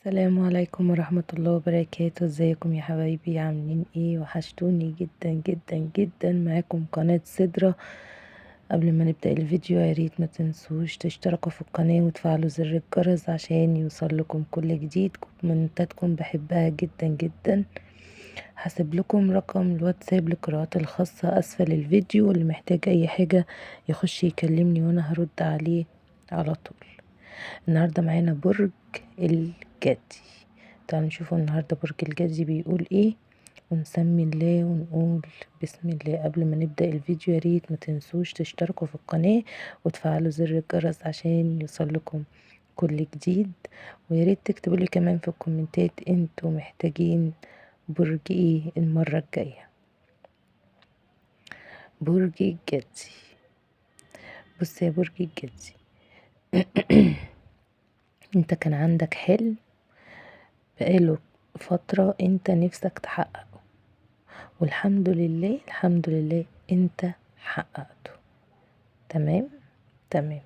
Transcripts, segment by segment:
السلام عليكم ورحمة الله وبركاته. ازيكم يا حبايبي؟ عاملين ايه؟ وحشتوني جدا جدا جدا. معاكم قناة سدرة. قبل ما نبدأ الفيديو يا ريت ما تنسوش تشتركوا في القناة وتفعلوا زر الجرس عشان يوصل لكم كل جديد. كومنتاتكم بحبها جدا جدا. هسيب لكم رقم الواتساب للقراءات الخاصة أسفل الفيديو، واللي محتاج أي حاجة يخش يكلمني وأنا هرد عليه على طول. النهاردة معانا برج الجدي. تعالوا نشوفوا النهاردة برج الجدي بيقول ايه، ونسمي الله ونقول بسم الله. قبل ما نبدأ الفيديو يا ريت ما تنسوش تشتركوا في القناة وتفعلوا زر الجرس عشان يوصل لكم كل جديد، ويا ريت تكتبوا لي كمان في الكومنتات انتوا محتاجين برج ايه المرة الجاية. برج الجدي. بص يا برج الجدي، انت كان عندك حلم بقاله فترة انت نفسك تحققه، والحمد لله الحمد لله انت حققته. تمام تمام.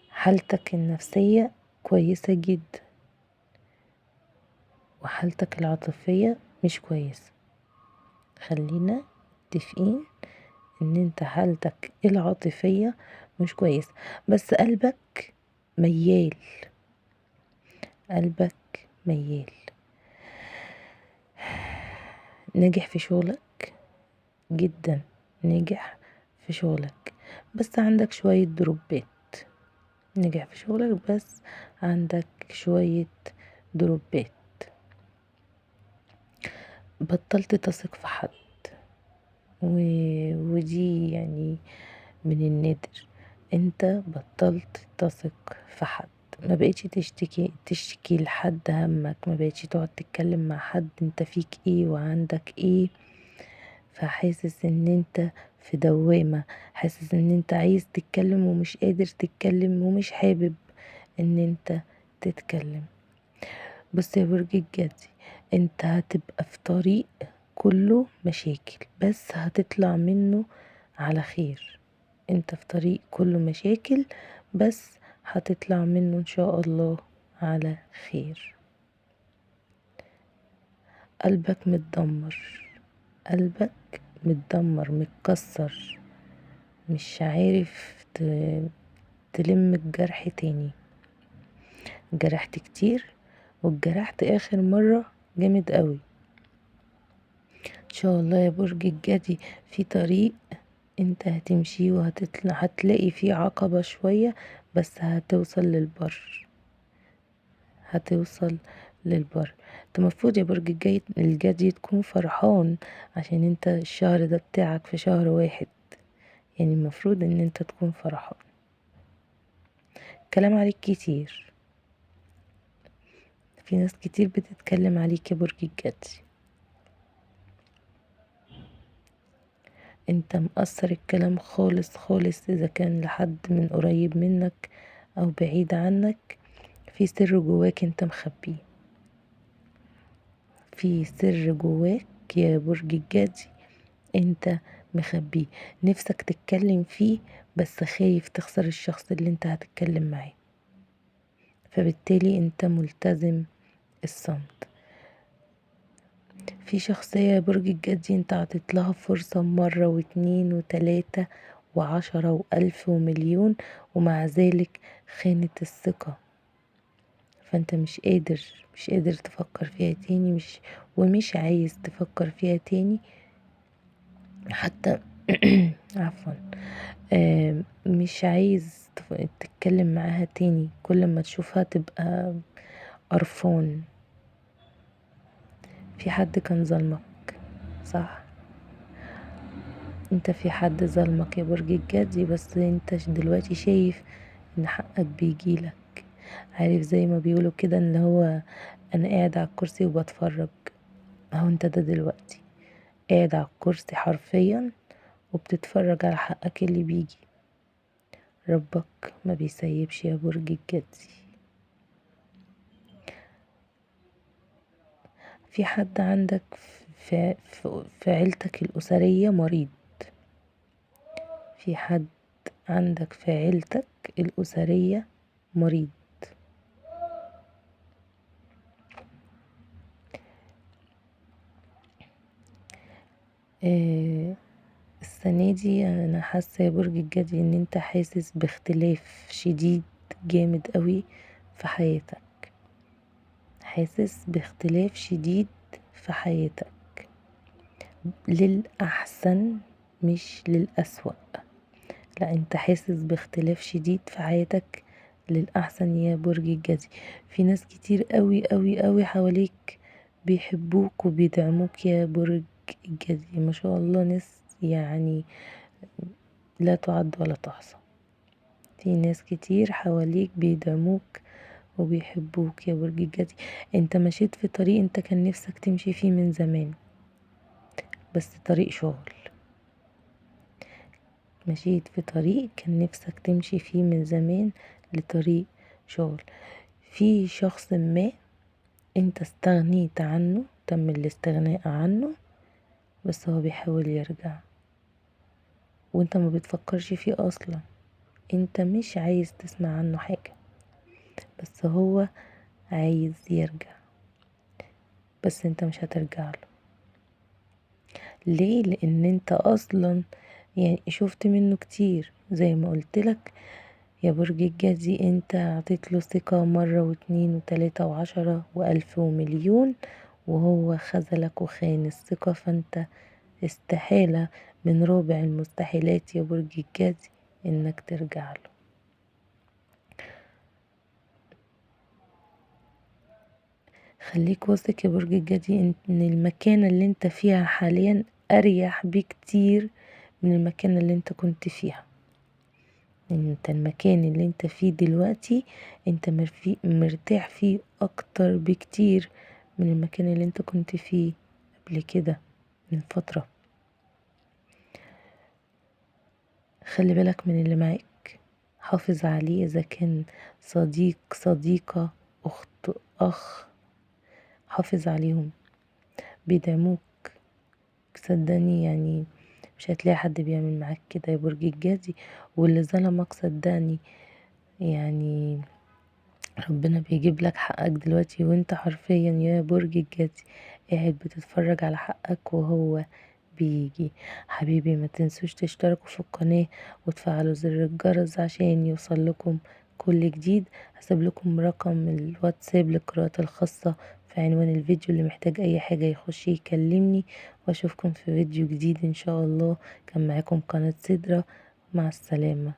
حالتك النفسية كويسة جدا، وحالتك العاطفية مش كويسة. خلينا متفقين ان انت حالتك العاطفية مش كويسة، بس قلبك ميال، قلبك ميال. ناجح في شغلك جدا، ناجح في شغلك بس عندك شوية دروبات. ناجح في شغلك بس عندك شوية دروبات. بطلت تثق في حد، ودي يعني من النادر. انت بطلت تثق في حد، ما بقيتش تشتكي لحد همك، ما بقيتش تقعد تتكلم مع حد انت فيك ايه وعندك ايه. فحاسس ان انت في دوامة، حاسس ان انت عايز تتكلم ومش قادر تتكلم ومش حابب ان انت تتكلم. بص يا برج الجدي، انت هتبقى في طريق كله مشاكل بس هتطلع منه على خير. انت في طريق كله مشاكل بس هتطلع منه ان شاء الله على خير. قلبك متدمر، قلبك متدمر متكسر، مش عارف تلم الجرح تاني. جرحت كتير واتجرحت اخر مرة جامد قوي. ان شاء الله يا برج الجدي في طريق انت هتمشيه وهتطلع، هتلاقي فيه عقبة شوية بس هتوصل للبر، هتوصل للبر. انت المفروض يا برج الجدي تكون فرحان عشان انت الشهر ده بتاعك في شهر واحد، يعني المفروض ان انت تكون فرحان. كلام عليك كتير، في ناس كتير بتتكلم عليك يا برج الجدي. انت مقصر الكلام خالص خالص، اذا كان لحد من قريب منك او بعيد عنك. في سر جواك انت مخبيه، في سر جواك يا برج الجدي انت مخبيه، نفسك تتكلم فيه بس خايف تخسر الشخص اللي انت هتتكلم معاه، فبالتالي انت ملتزم الصمت. في شخصية يا برج الجدي انت عطيت لها فرصة مرة واتنين وتلاتة وعشرة وألف ومليون، ومع ذلك خانت الثقة، فانت مش قادر تفكر فيها تاني، ومش عايز تفكر فيها تاني حتى عفوا، مش عايز تتكلم معاها تاني. كل ما تشوفها تبقى قرفان. في حد كان ظلمك، صح؟ انت في حد ظلمك يا برج الجدي، بس انت دلوقتي شايف ان حقك بيجيلك. عارف زي ما بيقولوا كده ان هو انا قاعد على الكرسي وبتفرج، اهو انت ده دلوقتي قاعد على الكرسي حرفيا وبتتفرج على حقك اللي بيجي. ربك ما بيسيبش يا برج الجدي. في حد عندك في عيلتك الأسرية مريض، في حد عندك في عيلتك الأسرية مريض. السنة دي انا حاسة يا برج الجدي ان انت حاسس باختلاف شديد جامد قوي في حياتك، حاسس باختلاف شديد في حياتك للأحسن مش للأسوأ. لا، انت حاسس باختلاف شديد في حياتك للأحسن يا برج الجدي. في ناس كتير قوي قوي قوي حواليك بيحبوك وبيدعموك يا برج الجدي، ما شاء الله، ناس يعني لا تعد ولا تحصى. في ناس كتير حواليك بيدعموك وبيحبوك يا برج الجدي. انت مشيت في طريق انت كان نفسك تمشي فيه من زمان، بس طريق شغل. مشيت في طريق كان نفسك تمشي فيه من زمان لطريق شغل. في شخص ما انت استغنيت عنه، تم الاستغناء عنه، بس هو بيحاول يرجع وانت ما بتفكرش فيه اصلا، انت مش عايز تسمع عنه حاجة، بس هو عايز يرجع، بس انت مش هترجع له. ليه؟ لان انت اصلا يعني شفت منه كتير. زي ما قلت لك يا برج الجدي، انت عطيت له ثقة مرة واتنين وتلاتة وعشرة وألف ومليون، وهو خذلك وخان الثقة. فانت استحالة من رابع المستحيلات يا برج الجدي انك ترجع له. خليك واثق يا برج الجدي ان المكانة اللي انت فيها حاليا اريح بكتير من المكان اللي انت كنت فيها. انت المكان اللي انت فيه دلوقتي انت مرتاح فيه اكتر بكتير من المكان اللي انت كنت فيه قبل كده من فترة. خلي بالك من اللي معاك، حافظ عليه، اذا كان صديق، صديقة، اخت، اخ، حافظ عليهم، بيدعموك صدقني. يعني مش هتلاقي حد بيعمل معاك كده يا برج الجدي. واللي ظلمك صدقني يعني ربنا بيجيب لك حقك دلوقتي، وانت حرفيا يا برج الجدي قاعد بتتفرج على حقك وهو بيجي. حبيبي ما تنسوش تشتركوا في القناة وتفعلوا زر الجرس عشان يوصل لكم كل جديد. هسيب لكم رقم الواتساب للقراءات الخاصة في عنوان الفيديو، اللي محتاج اي حاجة يخش يكلمني. واشوفكم في فيديو جديد ان شاء الله. كان معاكم قناة سدرة، مع السلامة.